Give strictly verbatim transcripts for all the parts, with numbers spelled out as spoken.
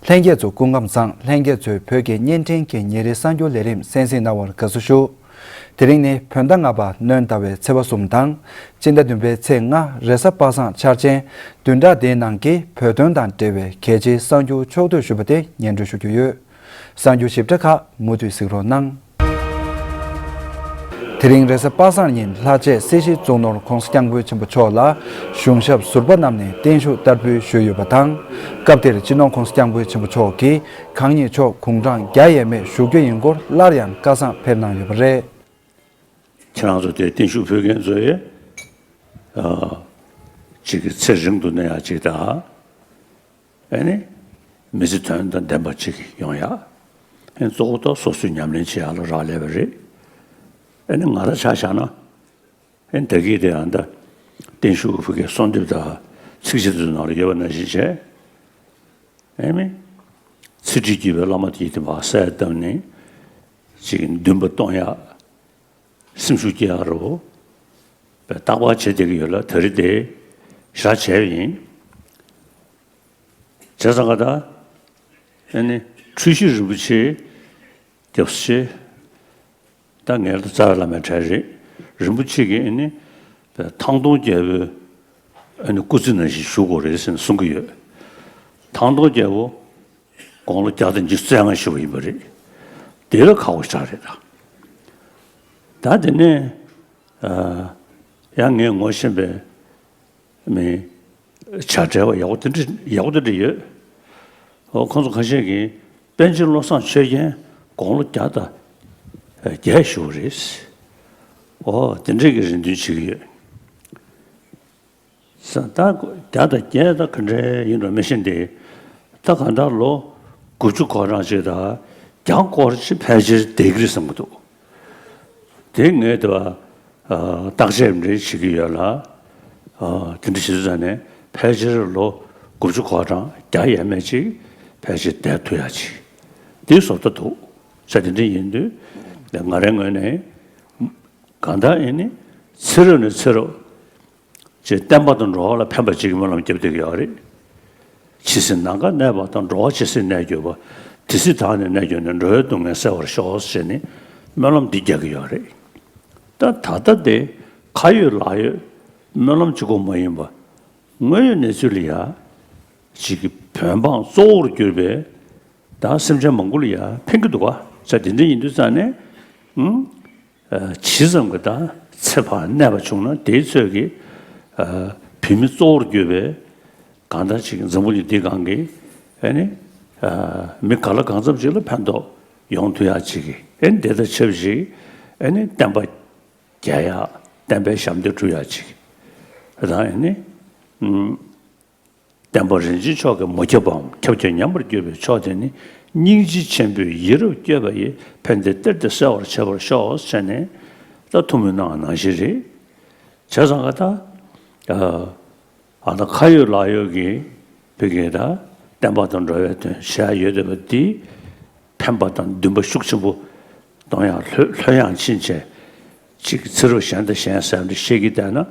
ལྷན་རྒྱས་ཚོ་སྐུ་ཁམས་བཟང་། ལྷན་རྒྱས་ཚོས་བོད་ཀྱི་བརྙན་འཕྲིན་གྱི་ཉིན་རེའི་གསར་འགྱུར་ལས་རིམ་གསན་གཟིགས་གནང་བར་དགའ་བསུ་ཞུ། དེ་རིང་ནི་བོད་ཟླ་ལྔ་པ་སྣྲོན་ཟླ་བའི་ཚེས་པ་གསུམ་དང་། སྤྱི་ཟླ་བདུན་པའི་ཚེས་ལྔ་རེས་གཟའ་པ་སངས་འཆར་ཅན། བདུན་ཕྲག་འདིའི་ནང་གི་བོད་དོན་དང་འབྲེལ་བའི་གལ་ཆེའི་གསར་འགྱུར་ཕྱོགས་བསྡུས་ཞུས་པ་དེ་སྙན་སྒྲོན་ཞུ་རྒྱུ་ཡོད། གསར་འགྱུར་ཞིབ་ཕྲ་ཁག་མུ་མཐུད་གཟིགས་རོགས་གནང་། དེ་རིང་རེས་གཟའ་པ་སངས་ཉིན་ལྷ་རྗེ་སྲིད་ཞི་གཙུག་ནོར་༸གོང་ས་༸སྐྱབས་མགོན་ཆེན་པོ་མཆོག་ལ་གཞུང་ཞབས་ཟུར་པ་རྣམས་ནས་བརྟན་བཞུགས་བསྟར་འབུལ་ཞུས་ཡོད་པ་དང་། སྐབས་དེར་སྤྱི་ནོར་༸གོང་ས་༸སྐྱབས་མགོན་ཆེན་པོ་མཆོག་གིས་གང་ཉིད་མཆོག་དགུང་གྲངས་བརྒྱ་ཡས་མས་བཞུགས་རྒྱུ་ཡིན་སྐོར་སླར་ཡང་བཀའ་བཟང་ཕེབས་གནང་ཡོད་པ་རེད། ཁྱེད་རང་ཚོ་དེ་བརྟན་བཞུགས་ཕུལ་མཁན་ཚོ་ཡིས། ཨ། ཅིག་གི་ཚེ་རིང་དུ་གནས་ཡག་ཅིག་དང་། ཨ་ནི། མི་ཚེ་དོན་དང་ལྡན་པ་ཅིག་ཡོང་ཡག་ཨ་ནི་གཙོ་བོ་དག་སོ་སོས་ཉམས་ལེན་བྱེད་ཡག་ལ་རག་ལས་པ་རེད། ཨ་ནི་ང་རང་ཆ་བཞག་ན། ཨ་ནི་ད་གིན་དེ་ཡང་ད་བརྟན་བཞུགས་ཕུལ་མཁན་གསོལ་འདེབས་དང་ཚིགས་བཅད་དེ་ཚོ་ནང་ལ་ཡོད་པ་ནང་བཞིན་བྱས། ཨ་ནི། ཚེ་ཁྲིད་བརྒྱུད་པའི་བླ་མ་དེ་དེ་མར་གསལ་བཏབ་ནས། ཅིག་འདུན་པ་གཏོང་ཡག་སེམས་ཤུགས་སྐྱེ་ཡག་རུ། བརྟག་པ་བྱེད་བསྡད་ཀྱི་ཡོད་ལ་ད་རེས་དེ་ཞེ་དྲག་བྱས་པ་ཡིན། བྱས་ཙང་ཀ་ད། ཨ་ནི་འཁྲུལ་ཞིག་རིན་པོ་ཆེ་རྒྱབ་ཆེ། ད་ངའི་ལ་རྩ་བའི་བླ་མའི་གྲས་རེད། རིན་པོ་ཆེ་གིས་ཨ་ནི་ཐང་སྟོང་རྒྱལ་པོའི་ཨ་ནི་སྐུ་ཚེ་ནང་བཞིན་བཞུགས་དགོས་རེད་ཟེར་ནས་གསུང་གི་ཡོད། ཐང་སྟོང་རྒྱལ་པོ་དགུང་ལོ་བརྒྱ་དང་ཉི་ཤུ་རྩ་ལྔ་བཞུགས་པ་ཡིན་པ་རེད། དེ་ལ་ཁག་པོ་ཞེ་དྲག་རེད་ད། ད་དེ་ནས་ཡང་ངས་ངོ་ཤེས་པའི་མི་བྱ་བྲལ་བ་ཡག་པོ་དེ་འདྲ་ཡག་པོ་དེ་འདྲ་ཡོད། ཨོ་ཁོང་ཚོ་ཁ་ཤས་ཀྱིས་པཎ་ཆེན་བློ་བཟང་ཆོས་རྒྱན་དགུང་ལོ་བརྒྱ་དང་བརྒྱད་བཞུགས་རེད། ཨོ་དེ་འདྲས་ཀྱི་རེ་འདུན་བྱེད་ཀྱི་ཡོད། ས་ད་བརྒྱ་དང་བརྒྱད་ད་ག་འདྲས་ཡིན་འགྲོ་མི་ཤེས་འདི། ད་གང་ལྟར་ལོ་དགུ་བཅུ་གོ་གྲངས་ཅིག་དང་བརྒྱ་སྐོར་ཅིག་ཕལ་ཆེར་བསྡད་ཀྱི་རེད་བསམ་གྱི་འདུག་དེ་ངས་དེ་བ་བརྟག་དཔྱད་འདྲ་བྱེད་ཀྱི་ཡོད་ལ། དེ་འདྲ་བྱེད་དུས་ཙང་ནས་ཕལ་ཆེར་ལོ་དགུ་བཅུ་གོ་གྲངས་བརྒྱ་ཡས་མས་ཅིག་ཕལ་ཆེར་བསྡད་ཐུབ་ཡག་ཅིག་དེ་བཟོ་ལྟ་འདུག་ས་དེ་འདྲ་ཡིན་དུས་ང་རའི་ངོས་ནས་གང་ལྟར་ཨེ་ནི་ཚེ་རབས་ནས་ཚེ་རབས་ཅིག་བསྟན་པ་དང་འགྲོ་བ་ལ་ཕན་པ་ཅིག་གི་སྨོན་ལམ་རྒྱབ་བསྡད་ཀྱི་ཡོད་རེད། ཇི་སྲིད་ནམ་མཁའ་གནས་པ་དང་འགྲོ་བ་ཇི་སྲིད་གནས་གྱུར་པ། དེ་སྲིད་བདག་ནི་གནས་གྱུར་ནས། འགྲོ་བའི་སྡུག་བསྔལ་སེལ་བར་ཤོག་ཟེར་ནས་སྨོན་ལམ་འདི་རྒྱག་གི་ཡོད་རེད། ད་ད་ལྟ་དེ་ཁ་ཡོད་ལག་ཡོད་སྨོན་ལམ་གཅིག་པོ་མ་ཡིན་པ། དངོས་ཡོད་གནས་ཚུལ་ལ་ཡ། ཅིག་གི་བོད་འབངས་གཙོ་བོར་གྱུར་པའི་ད་སེམས་ཅན་མང་པོ་ལ་ཡ་ཕན་གྱི་འདུག་ག་ས་དེ་འདྲ་ཡིན་དུས་ཙང་ནས། ཨང་། ཇི་ཙམ་གྱི་ད་ཚེ་ཕར་གནས་པ་བྱུང་ན་དེའི་ཚོད་ཀྱི་བོད་མི་གཙོ་བོར་གྱུར་པའི་གང་ལྟར་ཅིག་འཛམ་བུ་གླིང་འདི་སྒང་གི་ཨ་ནི་མི་ག་ལ་གང་འཚམ་ཅིག་ལ་ཕན་ཐོགས་ཡོང་ཐུབ་ཡག་ཅིག་གི་ཨ་ནི་དེ་དང་ཆབས་ཅིག་ཨ་ནི་བསྟན་པ་རྒྱས་ཡག་བསྟན་པའི་ཞབས་འདེགས་སྒྲུབ་ཡག་ཅིག་དང་ཨ་ནི། བསྟན་པ་རིན་ཆེན་མཆོག་གིས་མ་ཁྱབ་པའམ་ཁྱབ་ཀྱང་ཉམས་པར་གྱུར་པའི་མཆོག་དེ་ནི། སྙིང་རྗེ་ཆེན་པོས་ཡིད་རབ་བསྐྱོད་པ་ཡིས། ཕན་བདེ་གཏེར་དེ་གསལ་བར་བྱེད་པར་ཤོག་ཟེར་ནས་ད་ཐུགས་སྨོན་གནང་བ་ནང་བཞིན་རེད། བྱས་ཙང་ཀ་ད། ཨ་ད་ཁ་ཡོད་ལག་ཡོད་ཀྱི་བོད་ཀྱི་ད་བསྟན་པ་དང་འགྲོ་བའི་དོན་བྱ་ཡ་ཡོད་བསྡད་པ་འདི། ཕན་པ་དང་འདུན་པ་ཤུགས་ཆེན་པོ་གཏོང་ཡག་ལྷོད་ལྷོད་ཡངས་ཕྱིན་ཆད། ཅིག་ཚེ་རབས་གཞན་དང་གཞན་ཟེར་འདྲ་བཤད་ཀྱི་བསྡད་ན་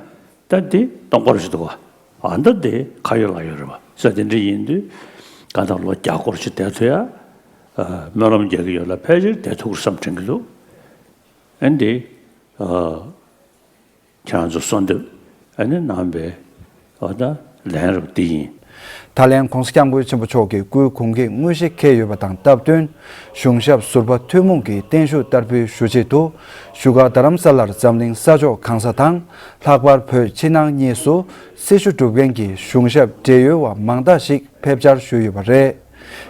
ད་འདི་སྟོང་པ་རེད་འདུག་ག་ཨ་ད་འདི་ཁ་ཡོད་ལག་ཡོད་རེད་པ་ས་དེ་འདྲ་ཡིན་དུས་གང་ལྟར་ལོ་བརྒྱ་སྐོར་ཞིག་བསྡད་ཐུབ་ཡ། སྨོན་ལམ་རྒྱག་གི་ཡོད་ལ་ཕལ་ཆེར་བསྡད་ཐུབ་ཀྱི་བསམ་དྲན་གྱི་འདུག་ཨ་འདི། ཁྱེད་རང་ཚོ་གསོལ་འདེབས་ཨ་ནི་གནང་བའི་ཨ་ད་ལན་རབ་འདི་ཡིན། ད་ལན་༸གོང་ས་༸སྐྱབས་མགོན་ཆེན་པོ་མཆོག་གི་སྐུའི་གོང་གི་དངོས་གཞི་འཁེལ་ཡོད་པ་དང་སྟབས་བསྟུན། གཞུང་ཞབས་ཟུར་པ་ཐུན་མོང་གི་བརྟན་བཞུགས་བསྟར་འབུལ་ཞུ་ཆེད་དུ། བཞུགས་སྒར་རྡ་རམ་ས་ལར་འཛམ་གླིང་ས་ཕྱོགས་གང་ས་དང་། ལྷག་པར་བོད་ཕྱི་ནང་གཉིས་སུ་སྲི་ཞུ་སྒྲུབ་མཁན་གྱི་གཞུང་ཞབས་བགྲེས་ཡོལ་བ་མང་དག་ཞིག་ཕེབས་བཅར་ཞུས་ཡོད་པ་རེད།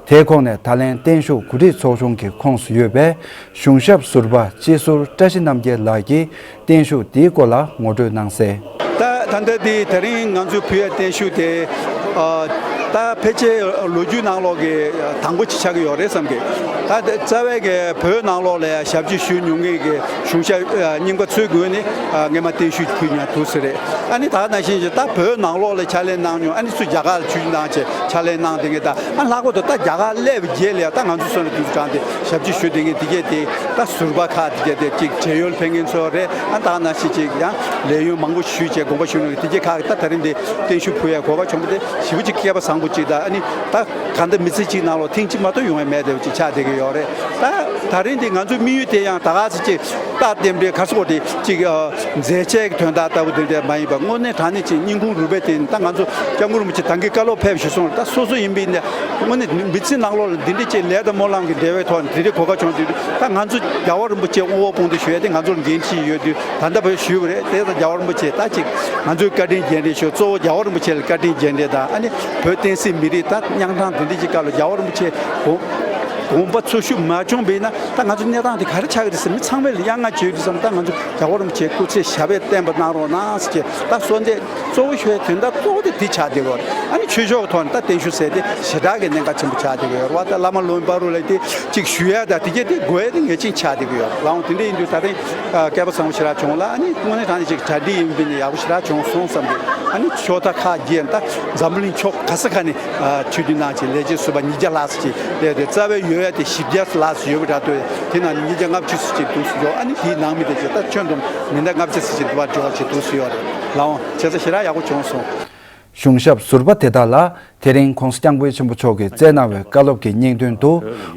དེའི་ཁོངས་ནས་ད་ལན་བརྟན་བཞུགས་གོ་སྒྲིག་ཚོགས་ཆུང་གི་ཁོངས་སུ་ཡོད་པའི་གཞུང་ཞབས་ཟུར་པ་སྤྱི་ཟུར་བཀྲ་ཤིས་རྣམ་རྒྱལ་ལགས་ཀྱིས་བརྟན་བཞུགས་འདིའི་སྐོར་ལ་ངོ་སྤྲོད་གནང་གསལ། ད་ད་ལྟ་འདི་དེ་རིང་ང་ཚོས་ཕུལ་བའི་བརྟན་བཞུགས་དེ། ཨ། ད་ཕལ་ཆེར་ལོ་རྒྱུས་ནང་ལོགས་ཀྱི་དང་པོ་ཅིག་ཆགས་ཀྱི་ཡོད་རེད་བསམ་གི། ད་རྩ་བའི་གི་བོད་ནང་ལོགས་ལ་ཡང་ཞབས་ཕྱི་ཞུས་མྱོང་མཁན་གྱི་གཞུང་ཞབས་རྙིང་པ་ཚོའི་ངོས་ནས་སྔས་མ་བརྟན་བཞུགས་ཕུལ་མྱོང་འདུག་ཟེར་རེད། ཨ་ནི་ད་ནང་བཞིན་གྱི་ད་བོད་ནང་ལོགས་ལ་ཕྱག་ལས་གནང་མྱོང་། ཨ་ནི་ཚུར་རྒྱ་གར་ལ་ཆུ་ཆུ་གནང་བྱས་ཕྱག་ལས་གནང་བསྡད་མཁན་དང་། ཨ་ལྷག་པར་དུ་ད་རྒྱ་གར་སླེབས་རྗེས་ལ་ཡང་ད་ང་ཚོ་སོང་ནས་དུས་ཚོད་གྲངས་ཏེ་ཞབས་ཕྱི་ཞུས་བསྡད་མཁན་དེ་གས་དེ་ད་ཟུར་པ་ཁག་དེ་གས་དེ་གཅིག་བགྲེས་ཡོལ་ཕེབས་མཁན་ཚོ་རེད། ཨ་ད་ནང་བཞིན་གཅིག་ཡང་ལས་ཡུན་མང་པོ་ཞུས་བྱས་དགོངས་པ་ཞུས་མྱོང་དེ་གས་ཁག་གི་ད་དེ་རིང་འདི་བརྟན་བཞུགས་ཕུལ་ཡ་གོ་སྐབས་བྱུང་བ་དེ་ཞེ་པོ་ཅིག་སྐལ་པ་བཟང་། ཅིག་དང་། ཨ་ནི་ད་ག་འདྲ་མི་ཚེ་གཅིག་ནང་ལོགས་ཐེངས་གཅིག་མ་གཏོགས་ཡོང་ཡ་མེད་བསྡད་པ་ཅིག་ཆགས་བསྡད་ཀྱི་ཡོད་རེད། ད་ད་རིང་འདི་ང་ཚོའི་དམིགས་ཡུལ་དེ་ཡང་ད་ག་ཚོད་ཅིག་རྟགས་རྟེན་འབྲེལ་ག་ཚོད་དེ་ཅིག་ཨ་མཛད་ཆས་ཀྱི་དོན་དག་ལྟ་བུ་དེ་འདྲ་མ་ཡིན་པ། དངོས་གནས་དྲང་གནས་ཅིག་སྙིང་ཁུང་རུས་པའི་གཏིང་ནས། ད་ང་ཚོ་སྐྱབས་མགོན་རིན་པོ་ཆེ་ད་གིན་བཀའ་སློབ་ཕེབས་ཞུས་སོང་། ད་སོ་སོ་ཡིན་པའི་ནས་དངོས་གནས་མི་ཚེ་ནང་ལོགས་ལ་འདི་འདྲ་ཅིག་ལས་དང་སྨོན་ལམ་གྱི་འབྲེལ་བའི་ཐོག་ནས་དེ་འདྲའི་གོ་སྐབས་བྱུང་དུས། ད་ང་ཚོ་རྒྱལ་བ་རིན་པོ་ཆེ་དབུ་འོག་དཔུང་འདེགས་ཞུ་ཡ་དེ་ང་ཚོར་འགན་འཁྲི་ཡོད་དུས། ད་ལྟ་བར་ཞུས་པ་རེད། དེ་ད་རྒྱལ་བ་རིན་པོ་ཆེ་ད་ཅིག་ང་ཚོའི་བཀའ་དྲིན་རྗེས་དྲན་ཞུ། གཙོ་བོ་རྒྱལ་བ་རིན་པོ་ཆེ་ལ་བཀའ་དྲིན་རྗེས་དྲན་དང་། ཨ་ནི་བོད་བསྟན་སྲིད་མི་རིགས་ད་རྙོག་དྲ་འདི་འདྲ་ཅིག་སྐབས་ལ་རྒྱལ་བ་རིན་པོ་ཆེ་དགོངས་དགོངས་པ་འཚོ་བཞུད་མ་བྱུང་བས་ན། ད་ང་ཚོ་གནས་སྟངས་དེ་ག་རེ་ཆགས་ཀྱི་རེད་ཟེར། མི་ཚང་མས་ལ་གཡང་ང་བྱེད་དུས་ཙམ། ད་ང་ཚོ་རྒྱལ་བ་རིན་པོ་ཆེ་སྐུ་ཚེ་ཞབས་པད་བརྟན་པ་གནང་རོགས་གནང་ཟེར་གྱི། ད་གསོལ་འདེབས་གཙོ་བོ་ཞུ་ཡའི་དོན་དག་གཙོ་བོ་དེ་དེ་ཆགས་བསྡད་ཡོད་རེད། ཨ་ནི་ཆོས་ཕྱོགས་ཀྱི་ཐོག་ནས་ད་བརྟན་བཞུགས་ཟེར་དེ་ཞེ་དྲག་གི་གནད་འགག་ཆེན་པོ་ཆགས་བསྡད་ཡོད་རེད་བ། ད་བླ་མ་སློབ་དཔོན་བར་དུ་ལ་དེ་ཅིག་ཞུ་ཡ་ད་དེ་གྱད་དེ་དགོས་ཡ་དེ་ངེས་ཅན་ཆགས་བསྡད་ཀྱི་ཡོད་རེད། ལགས་འོང་། དེ་འདྲ་ཡིན་དུས་ད་ཐེངས་ཨ་སྐལ་པ་བཟང་པོ་ཞེ་དྲག་བྱུང་ལ། ཨ་ནི་དངོས་གནས་དྲང་གནས་ཅིག་གྲ་སྒྲིག་ཡིན་པ་ཡིན་ན་ཡག་པོ་ཞེ་དྲག་བྱུང་སོང་བསམ་གྱི། ཨ་ནི་ཕྱོགས་མཐའ་ཁག་བརྒྱད། ད་འཛམ་བུ་གླིང་ཕྱོགས་ག་ས་ག་ནས་ཨ་ཆོས་བསྟུན་གནང་བྱས་ལས་བྱེད་ཟུར་པ་ཉིས་བརྒྱ་ལྷག་ཙམ་ཅིག་སླེབས་ཏེ། རྩ་བའི་ཡོད་ཡ་དེ་བཞི་བརྒྱ་ལྷག་ཙམ་ཡོད་པ་འདྲ་འདུག་དེ་ནང་ནས་ཉིས་བརྒྱ་ལྔ་བཅུ་ཙམ་ཅིག་འདུག་སེ་འགྲོ། ཨ་ནི་དེའི་ནང་མི་དེ་ཅིག་ད་ཁྱོན་བསྡོམས་མི་འདྲ་ལྔ་བརྒྱ་ཙམ་ཅིག་འདུག་པ་འགྲོ་བྱས་འདུག་སེ་ཡོད་རེད། ལགས་འོང་། བྱས་ཙང་ཞེ་དྲག་ཡག་པོ་བྱུང་སོང་། གཞུང་ཞབས་ཟུར་པ་དེ་དག་ལ་དེ་རིང་༸གོང་ས་༸སྐྱབས་མགོན་ཆེན་པོ་མཆོག་གིས་བསྩལ་གནང་བའི་བཀའ་སློབ་ཀྱི་སྙིང་དོན་དུ།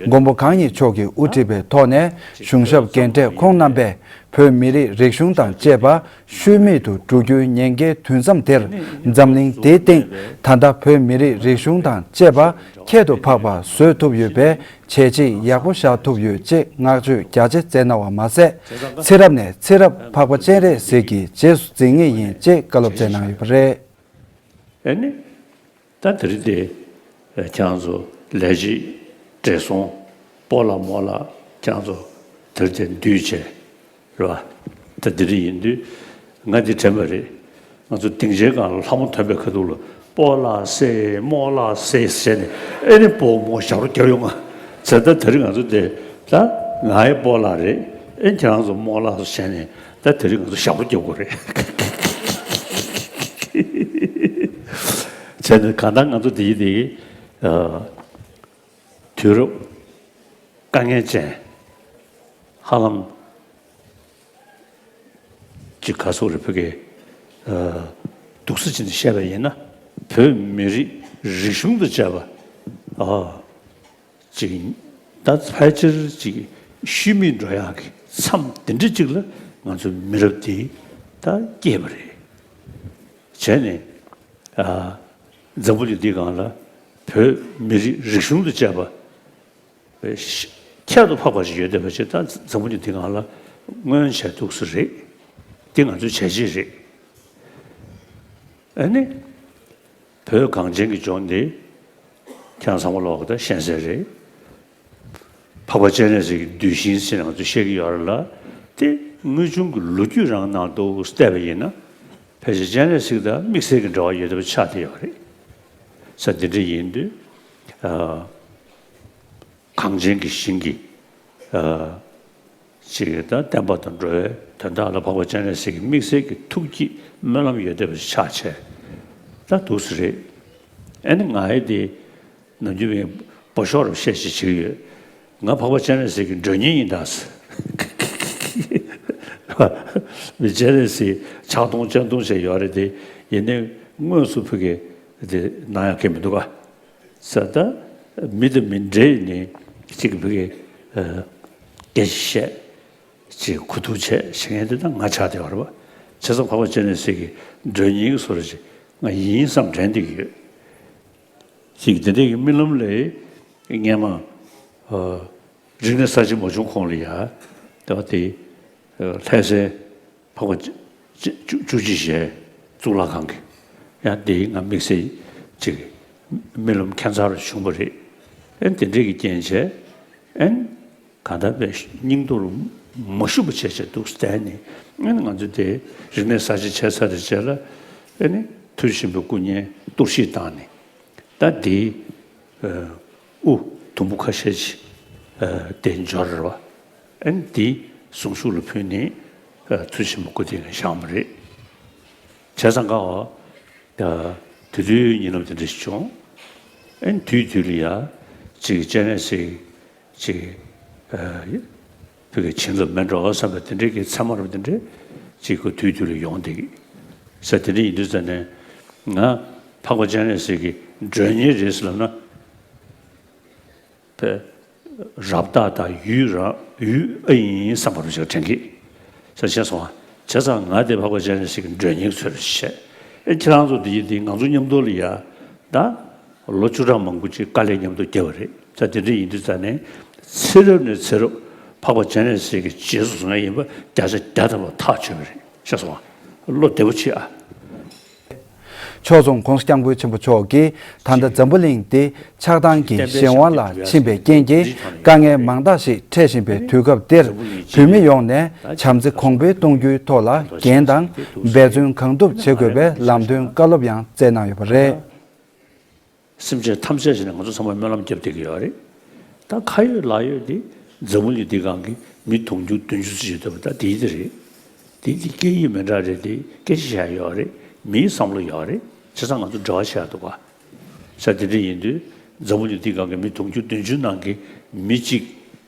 མགོན་པོ་གང་ཉིད་མཆོག་གིས་དབུ་ཁྲིད་པའི་ཐོག་ནས། གཞུང་ཞབས་རྒན་གྲས་ཁོང་རྣམ་པས་བོད་མི་རིགས་རིག་གཞུང་དང་བཅས་པ་ཤུལ་མེད་དུ་བསྒྲུབ་རྒྱུའི་ཉེན་ཁའི་དུས་མཚམས་འདིར། འཛམ་གླིང་འདིའི་སྟེང་ད་ལྟ་བོད་མི་རིགས་རིག་གཞུང་དང་བཅས་པ་ཁྱད་དུ་འཕགས་པ་བཟོས་ཐུབ་ཡོད་པའི་བྱས་རྗེས་ཡག་པོ་བཞག་ཐུབ་ཡོད་ཅེས་བསྔགས་བརྗོད་རྒྱ་ཆེ་བསྩལ་གནང་བ་མ་ཟད། ཚེ་རབས་ནས་ཚེ་རབས་འཕགས་པ་སྤྱན་རས་གཟིགས་ཀྱི་རྗེས་སུ་འཛིན་ངེས་ཡིན་ཅེས་བཀའ་སློབ་བསྩལ་གནང་ཡོད་པ་རེད། ཨེ་ནི། ད་དེ་རིང་དེ་ཁྱེད་རང་ཚོ་ལས་བྱེད་བགྲེས་སོང་སྤོ་ལགས་རྨོ་ལགས་ཁྱེད་རང་ཚོ་དེ་རིང་དེ་འདུས་བྱས་རེད་བ། ད་དེ་རིང་ཡིན་དུས་ང་འདི་དྲན་པ་རེད། ང་ཚོ་སྡིངས་ཆའི་སྒང་ལ་ལྷ་མོ་ཐོན་པའི་ཁ་ཐུག་ལ་སྤོ་ལགས་སེ་རྨོ་ལགས་སེ་ཟེར་ནས། ཨེ་ནི་སྤོ་རྨོ་ཞབས་བྲོ་རྒྱབ་ཡོང་ང་། བྱས་ཙང་ད་དེ་རིང་ང་ཚོ་དེ་ད་ང་ཡི་སྤོ་ལགས་རེད། ཨེ་ཁྱེད་རང་ཚོ་རྨོ་ལགས་སོ་བྱས་ནས། ད་དེ་རིང་ང་ཚོ་ཞབས་བྲོ་རྒྱབ་དགོས་རེད། བྱས་ནས་གང་ལྟར་ང་ཚོ་དེ་ཡི་དེ་ཡི་ཨ་དུས་རབས་དཀའ་ངལ་ཅན། ཧ་ལམ་ཅིག་ག་ཚོད་རེད། ཕ་གི་ཨ་སྡུག་ས་ཅིག་ནས་བཤད་པ་ཡིན་ན། བོད་མི་རིགས་རིག་གཞུང་དང་བཅས་པ་ཨ་ཅིག་ད་ཕལ་ཆེར་ཅིག་ཤུལ་མེད་འགྲོ་ཡག་གི་མཚམས་དེ་འདྲ་ཅིག་ལ་ང་ཚོ་མི་རབས་འདི་ད་སྐྱེས་པ་རེད། བྱས་ནས་ཨ་འཛམ་བུ་གླིང་འདིའི་སྒང་ལ་བོད་མི་རིགས་རིག་གཞུང་དང་བཅས་པ་ཁྱད་དུ་འཕགས་པ་ཞིག་ཡོད་བསྡད་པ་ཞིག་ད་འཛམ་བུ་གླིང་འདིའི་སྒང་ལ་མངོན་བྱས་འདུག་སེ་རེད། འདི་ང་ཚོའི་བྱས་རྗེས་རེད། ཨ་ནི། བོད་གངས་ཅན་གྱི་ལྗོངས་འདི་ཁྱེད་རང་ཚང་མ་ལོག་ད་ཤེས་གསལ་རེད། འཕགས་པ་སྤྱན་རས་གཟིགས་ཀྱི་གདུལ་ཞིང་ཟེར་ནས་ང་ཚོས་བཤད་ཀྱི་ཡོད་རེད་ལ། དེ་དངོས་བྱུང་གི་ལོ་རྒྱུས་རང་ནང་དུ་བལྟས་པ་ཡིན་ན། ཕལ་ཆེར་སྤྱན་རས་གཟིགས་དང་དམིགས་བསལ་གྱི་འབྲེལ་བ་ཡོད་བསྡད་པ་ཆགས་བསྡད་ཡོད་རེད། ས་འདི་འདྲ་ཡིན་དུས། ཨ། གངས་ཅན་གྱི་ཞིང་གི་ཨ་ཅིག་ད་བསྟན་པ་དང་འགྲོ་བའི་དོན་དག་ལ་འཕགས་པ་སྤྱན་རས་གཟིགས་ཀྱི་དམིགས་བསལ་གྱི་ཐུགས་བསྐྱེད་སྨོན་ལམ་ཡོད་བསྡད་པ་ཞིག་ཆགས་བྱས། ད་འདུག་སེ་རེད། ཨ་ནི་ང་ཡི་དེ་ནམ་རྒྱུན་བའི་འབོ་ཤོག་རབ་བཤད་ཅིག་བྱེད་ཀྱི་ཡོད། ང་འཕགས་པ་སྤྱན་རས་གཟིགས་ཀྱི་མགྲོན་གཉེར་ཡིན་ད་ཟེར། མི་སྤྱན་རས་གཟིགས་ཕྱག་སྟོང་སྤྱན་སྟོང་བྱས་ཡོད་རེད་དེ། ཡིན་ནའི་དངོས་སུ་ཕ་གི་དེ་གནང་ཡག་གི་མི་འདུག་ག་ས་ད་མི་དང་མི་འབྲེལ་ནས་གཅིག་བུ་གི་སྐད་ཆ་བཤད། གཅིག་གོ་བསྡུར་བྱས་བྱེད་མཁན་དེ་ད་ང་ཆགས་བསྡད་པ་རེད་པ། བྱས་ཙང་འཕགས་པ་སྤྱན་རས་གཟིགས་ཀྱི་མགྲོན་གཉེར་གྱི་བཟོ་འདྲ་ཅིག་ང་ཡིན་བསམ་དྲན་བསྡད་ཀྱི་ཡོད། གཅིག་དེ་འདྲའི་གི་རྨི་ལམ་ལས་སྔས་མ་རིག་གནས་གསར་བརྗེ་མ་བྱུང་གོང་ལ་ཡ། ད་དེ་ལྷ་སའི་འཕགས་པ་བཅུ་བཅུ་གཅིག་ཞལ་གཙུག་ལག་ཁང་གི་ཡང་དེའི་ང་དམིགས་བསལ་ཅིག་རྨི་ལམ་ཁྱད་མཚར་བྱུང་བ་རེད། ཨན་དེ་འདྲས་ཀྱི་རྐྱེན་བྱས་ཨན་གང་ལྟར་པའི་སྙིང་དོར་མ་ཞུ་བ་བྱས་བྱས་འདུག་བསྡད་ནས། ཨན་ང་ཚོ་དེ་རིག་གནས་གསར་བརྗེ་བྱས་ཚར་དེ་རྗེས་ལ་ཨ་ནི་མཐར་ཕྱིན་པའི་སྐུ་བརྙན་གཏོར་བཤིག་བཏང་ནས། ད་དེའི་དབུ་དུམ་བུ་ཁ་ཤས་ཅིག་དེ་འབྱོར་རེད་བ། ཨན་དེ་གཟུངས་གཞུག་ལ་ཕུལ་ནས་ཚུལ་ཆེན་པོ་སྐུ་དེ་ནས་བཞེངས་པ་རེད། བྱས་ཙང་ག་བ་དེ་དུས་ཉིན་ནམ་དེ་འདྲ་ཞིག་བྱུང་། ཨན་དུས་དུས་ལ་ཡ་ཅིག་སྤྱན་རས་གཟིགས་ཅིག་ཨ་བོད་ཀྱི་བྱིན་རླབས་མེད་འགྲོ་བསམ་པ་དེ་འདྲའི་གི་ཚད་མ་རབ་དེ་འདྲའི་ཅིག་གི་དུས་དུས་ལ་ཡོང་བསྡད་ས་དེ་འདྲ་ཡིན་དུས་ཙ་ནས་ང་འཕགས་པ་སྤྱན་རས་གཟིགས་ཀྱི་ མགྲོན་གཉེར་རེད་ཟེར་ལབ་ན། པའི་རབ་བཏགས་དང་ཡུལ་རང་ཡུལ་ཨ་ཡིན་བསམ་པ་རུ་ཞིག་དྲན་གི། ས་ཆེན་སོང་བ་བྱས་ཙང་ང་དེ་འཕགས་པ་སྤྱན་རས་གཟིགས་ཀྱི་མགྲོན་གཉེར་ཚོད་རེ་བྱས། ཨེ་ཁྱེད་རང་ཚོ་དེ་ཡིན་དེ་ང་ཚོ་མཉམ་དུ་ལ་ཡ། ད་ལོ་བཅུ་ཕྲག་མང་པོ་ཅིག་དཀའ་ལས་མཉམ་དུ་བརྒྱབ་པ་རེད། ས་དེ་འདྲ་ཡིན་དུས་ཙང་ནས་ཚེ་རབས་ནས་ཚེ་རབས་འཕགས་པ་སྤྱན་རས་གཟིགས་ཀྱི་རྗེས་སུ་བཟུང་ཡ་ཡིན་པ་བརྒྱ་ཆ་བརྒྱ་ཐམ་པ་ཐག་ཆོད་པ་རེད། ཤེས་སོང་བ། བློ་བདེ་པོ་བྱེད་ཨ། ཕྱོགས་མཚུངས་༸གོང་ས་༸སྐྱབས་མགོན་ཆེན་པོ་མཆོག་གིས་ད་ལྟ་འཛམ་བུ་གླིང་འདི་ཆགས་སྡང་གི་གཞན་དབང་ལ་ཕྱིན་པའི་རྐྱེན་གྱིས་དཀའ་ངལ་མང་དག་ཞིག་འཕྲད་བཞིན་པའི་དུས་སྐབས་འདིར། བོད་མི་ཡོངས་ནས་བྱམས་བརྩེ་གོང་འཕེལ་གཏོང་རྒྱུའི་ཐོག་ལ་འགན་དང་འབད་བརྩོན་གང་ཐུབ་བྱེད་དགོས་པའི་ལམ་སྟོན་བཀའ་སློབ་ཡང་སྩལ་གནང་ཡོད་པ་རེད། སེམས་ཅན་ཐམས་ཅད་ཀྱིས་ནི་ང་ཚོ་ཚང་མ་སྨོན་ལམ་བརྒྱབ་བསྡད་ཀྱི་ཡོད་རེད། ད་ཁ་ཡོད་ལག་ཡོད་དེ་འཛམ་བུ་གླིང་འདི་སྒང་གི་མི་དུང་ཕྱུར་བདུན་ཅུ་ཙམ་ཡོད་བསྡད་པ་ད་དེའི་དེ་རེད། དེ་འདི་སྐད་ཡིག་མི་འདྲ་རེད་དེ་སྐད་ཆ་བཤད་ཡོད་རེད། མིའི་བསམ་བློ་ཡོད་རེད། བྱས་ཙང་ང་ཚོ་འབྲེལ་བ་བྱེད་ཡ་འདུག་ག། ས་དེ་འདྲ་ཡིན་དུས་འཛམ་བུ་གླིང་འདི་སྒང་གི་མི་དུང་ཕྱུར་བདུན་ཅུ་ནང་གི་མི་གཅིག་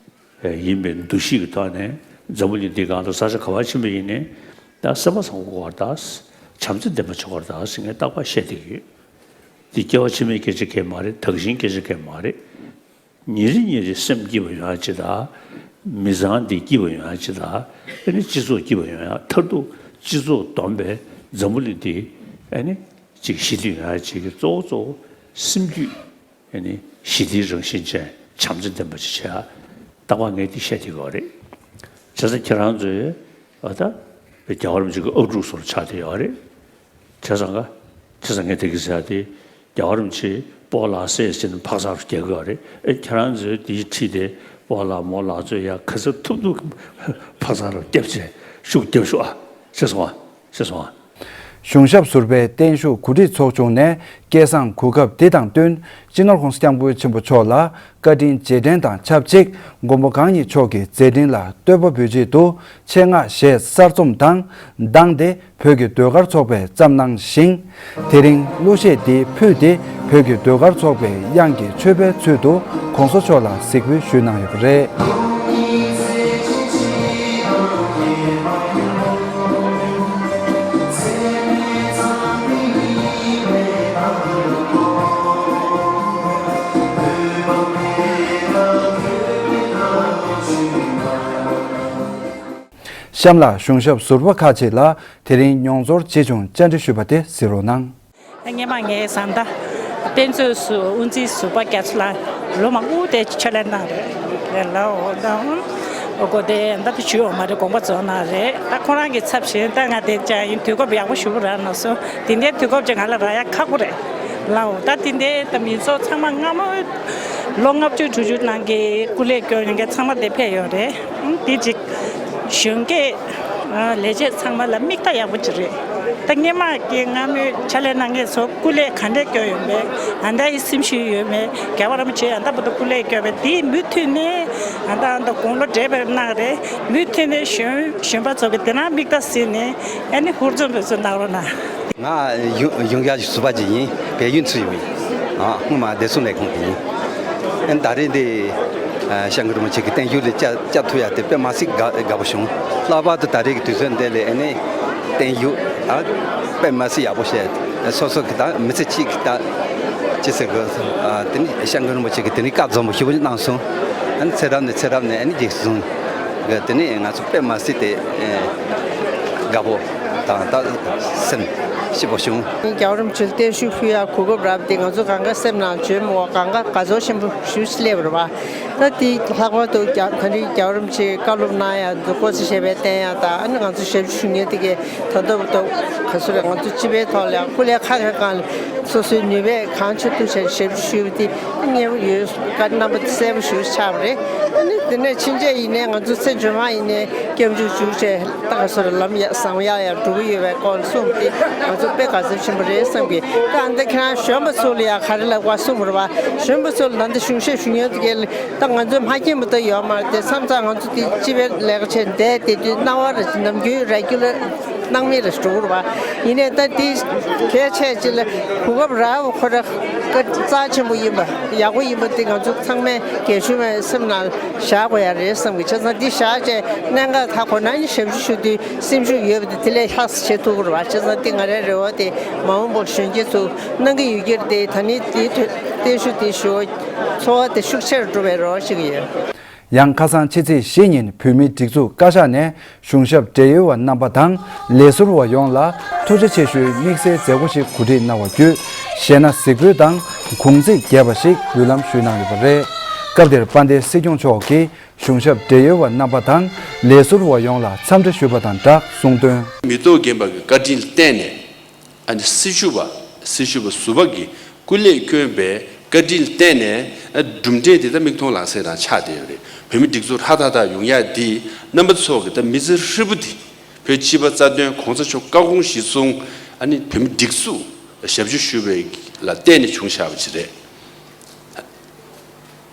ཡིན་པའི་འདུ་ཤེས་ཀྱི་ཐོག་ནས་འཛམ་བུ་གླིང་འདི་སྒང་དུ་ས་ཆ་ག་བར་ཕྱིན་པ་ཡིན་ནའི་ད་སེམས་པ་བཟང་པོ་དགོས་པ་དང་། བྱམས་བརྩེ་ལྡན་པ་བྱེད་དགོས་པ་དང་ཟེར་ངས་རྟག་པར་བཤད་བསྡད་ཀྱི་ཡོད། འདི་སྐྱེ་བ་ཕྱི་མའི་སྐད་ཆ་གང་ཡང་མ་རེད། དག་ཞིང་སྐད་ཆ་གང་ཡང་མ་རེད། ཉིན་རེ་ཉིན་རེ་སེམས་སྐྱིད་པ་ཡོང་ཡ་ཅིག་དང་། མི་ཚང་འདི་སྐྱིད་པ་ཡོང་ཡ་ཅིག་དང་། ཨ་ནི་སྤྱི་ཚོགས་སྐྱིད་པ་ཡོང་ཡ། མཐར་ཐུག་སྤྱི་ཚོགས་བསྡོམས་པས་འཛམ་བུ་གླིང་འདི་ཨ་ནི་ཅིག་ཞི་བདེ་ཡོང་ཡ་ཅིག་གི་གཙོ་བོ་གཙོ་བོ་སེམས་རྒྱུད་ཨ་ནི་ཞི་བདེའི་རང་བཞིན་ཅན་བྱམས་བརྩེ་ལྡན་པ་ཅིག་བྱེད་ཡ། རྟག་པར་ངས་འདི་བཤད་བསྡད་ཀྱི་ཡོད་རེད། བྱས་ཙང་ཁྱེད་རང་ཚོས་ཨ་ད་རྒྱལ་བ་རིན་པོ་ཆེ་གི་ཨབ་ཕྲུག་ཚོར་ཆགས་བསྡད་ཡོད་རེད། བྱས་ཙང་ག། བྱས་ཙང་ངས་དེ་གི་ཟེར་ཡ་དེ། རྒྱལ་བ་རིན་པོ་ཆེས་སྤོ་ལགས་སེ་ཟེར་ནས་ཕག་ཚག་རུ་རྒྱག་གི་ཡོད་རེད། ཨེ་ཁྱེད་རང་ཚོས་དེའི་ཁྲིད་དེ་སྤོ་ལགས་མོ་ལགས་ཚོས་ཡ་ག་ཚོད་ཐུབ་ཐུབ་ཕག་ཚག་རུ་རྒྱབ་བྱས་ཤུགས་རྒྱབ་ཤོག་ཨ། ཤེས་སོང་ཨ། ཤེས་སོང་ཨ། གཞུང་ཞབས་ཟུར་པའི་བརྟན་བཞུགས་གོ་སྒྲིག་ཚོགས་ཆུང་ནས་སྐལ་བཟང་གོ་སྐབས་འདི་དང་བསྟུན། སྤྱི་ནོར་༸གོང་ས་༸སྐྱབས་མགོན་ཆེན་པོ་མཆོག་ལ་བཀའ་དྲིན་རྗེས་དྲན་དང་ཆབས་ཅིག་མགོན་པོ་གང་ཉིད་མཆོག་གི་མཛད་འཕྲིན་ལ་བསྟོད་པ་འབུལ་ཆེད་དུ་ཆེད་མངགས་གཞས་གསར་རྩོམ་དང་བདམས་ཏེ་བོད་ཀྱི་ཟློས་གར་ཚོགས་པས་བརྩམས་གནང་ཞིང་། དེ་རིང་གླུ་གཞས་འདི་ཕུད་དེ་བོད་ཀྱི་ཟློས་གར་ཚོགས་པའི་དབྱངས་ཀྱི་མཆོད་པའི་ཚུལ་དུ་༸གོང་ས་མཆོག་ལ་གཟིགས་འབུལ་ཞུས་གནང་ཡོད་པ་རེད། གཤམ་ལ་གཞུང་ཞབས་ཟུར་པ་ཁག་ཅིག་ལ་དེ་རིང་མྱོང་ཚོར་ཇི་བྱུང་བཅར་འདྲི་ཞུས་པ་དེ་གཟིགས་རོགས་གནང་། སྔོན་མ་ངའི་བཟའ་ཟླ་དཔེ་མཛོད་སུ་དབུ་འཛིན་ཟུར་པ་རྒྱ་མཚོ་ལགས་ལོ་མང་པོ་དེ་ཕྱག་ལས་གནང་རེད་ལ། འོ་ད་འོ་གོ་དེ་ད་དེ་ཞུ་འོ་མ་རེད། དགོངས་པ་རྫོགས་གནང་རེད། ད་ཁོ་རང་གི་ཚབ་བྱས་ད་ང་དེ་ཅག་ཡིན། དུས་སྐབས་ཡག་པོ་ཞུ་ར་ན་སོ་དེ་འདྲའི་དུས་སྐབས་ཅིག་ང་ལ་རག་ཡ་ཁག་པོ་རེད་ལ། འོ་ད་དེ་འདྲའི་ད་མི་ཚོགས་ཚང་མ་སྔ་མོ་ལོ་ལྔ་བཅུ་དྲུག་ཅུ་ནང་གི་སྐུ་ལས་སྐྱོན་ཡོང་མཁན་ཚང་མ་དེ་ཕེབས་ཡོད་རེད། དེ་ཅིག་གཞོན་སྐྱེས་ལས་བྱེད་ཚང་མ་ལ་མིག་ལྟ་ཡག་པོ་ཅིག་རེད། ད་སྔོན་མ་གི་སྔ་མོའི་ཕྱག་ལས་གནང་མཁན་ཚོ་སྐུ་ལས་ག་འདྲས་སྐྱོན་ཡོད་མེད། ཨ་ད་ཡི་སེམས་ཤུགས་ཡོད་མེད། རྒྱལ་བ་རིན་པོ་ཆེ་ཨ་ད་བར་དུ་སྐུ་ལས་སྐྱོན་པའི་དེའི་མུ་མཐུད་ནས་ཨ་ད་ཨ་ད་དགུང་ལོ་བགྲེས་པའི་གནང་རེད། མུ་མཐུད་ནས་གཞོན་གཞོན་པ་ཚོ་གི་དེ་ན་མིག་ལྟ་ཟིན་ནས་ཨ་ནི་ཧུར་བརྩོན་འབད་བརྩོན་གནང་རོགས་གནང་། ང་ཡུང་ཡུང་ཡ་ཟུར་པ་ཅིག་ཡིན། བལ་ཡུལ་ཚུད་ཡོད་མིན། ཨ་སྔོན་མ་བདེ་སྲུང་ལས་ཁུངས་ཀྱི་ཡིན། ཨ་ནི་ད་རེས་འདི་ཨ་སྐྱབས་མགོན་རིན་པོ་ཆེ་གི་བརྟན་བཞུགས་ལ་བཅར་བཅར་ཐུབ་ཡ་དེ་དཔེ་མ་སྲིད་དགའ་དགའ་པོ་བྱུང་། ལྷག་པར་དུ་ད་རེས་ཀྱི་དུས་ཚོད་འདི་ལ་ཨ་ནི་བརྟན་བཞུགས་ཨ་དཔེ་མ་སྲིད་ཡག་པོ་བྱས། སོ་སོ་གི་ད་མི་ཚེ་གཅིག་གི་ད་ཅི་ཟེར་དགོས། ཨ་དེ་ནི་སྐྱབས་མགོན་རིན་པོ་ཆེ་གི་དེ་རིང་བཀའ་རྫོན་པོ་ཞེ་པོ་ཅིག་གནང་སོང་། ཨ་ནི་ཚེ་རབས་ནས་ཚེ་རབས་ནས་ཨ་ནི་རྗེས་སུ་བཟུང་། དེ་ནི་ང་ཚོ་དཔེ་མ་སྲིད་དེ་ཨེ་དགའ་པོ་དང་ད་སེམས་སྐྱིད་པོ་བྱུང་། རྒྱལ་བ་རིན་པོ་ཆེ་ལ་བརྟན་བཞུགས་ཕུལ་ཡག་གོ་སྐབས་རག་པ་དེ་ང་ཚོ་གང་ག་སེམས་ནང་བརྗོད་མི་འོས། གང་ག་དགའ་ཚོར་ཆེན་པོ་ཞེ་པོ་ཅིག་སླེབས་པ་རེད་པ། ད་དེ་ལྷག་པར་དུ་རྒྱ་ད་རེས་རྒྱལ་བ་རིན་པོ་ཆེས་བཀའ་སློབ་གནང་ཡག་འདུག་སྐུ་ཚེ་ཞབས་པད་བརྟན་ཡག་དང་། ཨ་ནི་ང་ཚོ་ཞབས་ཕྱི་ཞུ་མཁན་དེ་གས་ད་ལྟ་བར་དུ་ག་ཚོད་རེད། ང་ཚོ་སྤྱི་པའི་ཐོག་ལ་ཡང་སྐུ་ལས་ཁག་ཁག་སྒང་ལ་སོ་སོའི་ནུས་པས་གང་ཆེ་ཐུབ་བྱས་ཞབས་ཕྱི་ཞུས་པ་དེ་མཉེས་པོ་ཡོད། བཀའ་རྣམ་པ་གསལ་པོ་ཞེ་པོ་ཆགས་པ་རེད། ཨ་ནི་དེ་ནས་ཕྱིན་ཆད་ཡིན་ནའི་ང་ཚོ་ཚེ་སྒྲོལ་མ་ཡིན་ནའི་སྐྱབས་འཇུག་ཞུ་བྱས་ད་ག་ཚོད་ལམ་ཡ་བཟང་ཡག་ཡང་འགྲོ་གི་ཡོད་པའི་སྐོར་ལ་གསུངས་ཏེ་ང་ཚོ་དཔེ་དགའ་ཚོར་ཆེན་པོ་རེད་བསམ་གི། ད་ཨ་འདི་ཁྱེད་རང་གཞོན་པ་ཚོ་ལ་ཡང་ག་རེ་ལབ་དགོས་གསུངས་པ་རེད་པ། གཞོན་པ་ཚོ་ལ་ད་འདི་གཞུང་ཞབས་ཞུ་མཁན་དེ་གས་ད་ང་ཚོའི་མ་རྒན་པོ་ད་ཡོད་མ་རེད་དེ། མཚམས་མཚམས་ང་ཚོ་དེ་སྤྱི་པའི་ལས་ཀ་བྱས་བསྡད་དེ་དུས་སྣང་བ་རེ་ནམ་རྒྱུན་རེ་གུ་ལར་ སྣང་མེད་ལ་འགྲོ་གི་རེད་བ། ཡིན་ནའི་ད་འདི་གལ་ཆེ་ཅིག་ལ་གོ་སྐབས་རག་པ་ཁོ་ར་རྩ་ཆེན་པོ་ཡིན་པ་ཡག་པོ་ཡིན་པ་འདི་ང་ཚོ་ཚང་མས་རྒན་གཞོན་མའི་སེམས་ནང་བཞག་དགོས་ཡ་རེད་བསམ་གི། བྱས་ཙང་འདི་བཞག་བྱས་གནད་འགག་ད་གོ་ན་ནི་ཞབས་ཞུ་ཞུ་དུས་སེམས་ཤུགས་ཡོད་པ་དེ་དེ་ལས་ལྷག་ཙམ་བྱེད་ཐུབ་ཀྱི་རེད་བ། བྱས་ཙང་འདི་ང་རའི་རེ་བ་དེ་མ་འོངས་པར་གཞོན་སྐྱེས་ཚོ་གནང་གི་ཡོད་ཀྱི་རེད་དེ། ད་ནི་དེའི་ཐོག་བརྟན་བཞུགས་དེ་ཞུ་བ་ཚོར་བ་དེ་ཤུགས་ཆེ་རུ་འགྲོ་བའི་རེ་བ་ཞུ་གི་ཡོད། ཡང་ཁ་སང་ཕྱི་ཚེས་བཞི་ཉིན་བོད་མིའི་སྒྲིག་འཛུགས་བཀའ་ཤག་ནས་གཞུང་ཞབས་བགྲེས་ཡོལ་བ་རྣམ་པ་དང་ལས་ཟུར་བ་ཡོངས་ལ་ཐུགས་རྗེ་ཆེ་ཞུའི་དམིགས་བསལ་མཛད་སྒོ་ཞིག་གོ་སྒྲིག་གནང་བ་བརྒྱུད། གཞས་སྣ་གཟིགས་འབུལ་དང་གུང་ཚིགས་རྒྱས་པ་ཞིག་འབུལ་ལམ་ཞུས་གནང་ཡོད་པ་རེད། སྐབས་དེར་དཔལ་ལྡན་སྲིད་སྐྱོང་མཆོག་གིས་གཞུང་ཞབས་བགྲེས་ཡོལ་བ་རྣམ་པ་དང་ལས་ཟུར་བ་ཡོངས་ལ་འཚམས་འདྲི་ཞུས་པ་དང་སྦྲགས་གསུངས་དོན། མི་ཐོག་རྒན་པ་གི་བཀའ་དྲིན་བརྟེན་ནས། ཨ་ནི་སྲི་ཞུ་བ། སྲི་ཞུ་བ་ཟུར་པ་གི་སྐུ་ལས་བསྐྱོན་པའི་བཀའ་དྲིན་བརྟེན་ནས། ཨ་གྲུབ་འབྲས་འདི་ད་མིག་མཐོང་ལག་ཟིན་རང་ཆགས་བསྡད་ཡོད་རེད། བོད་མི་སྒྲིག་འཛུགས་ཧྲ་ཐག་ཐག་ཡོང་ཡ་འདི་རྣམ་པ་ཚོ་གི་ད་མི་ཚེ་ཧྲིལ་པོ་འདི་བོད་སྤྱི་པ་རྩ་དོན་གོང་ས་མཆོག་བཀའ་དགོངས་གཞིར་བཟུང་ཨ་ནི་བོད་མི་སྒྲིག་འཛུགས་ཞབས་ཞུ་ཞུ་བའི་ལ་བརྟེན་ནས་བྱུང་བཞག་པ་ཅིག་རེད།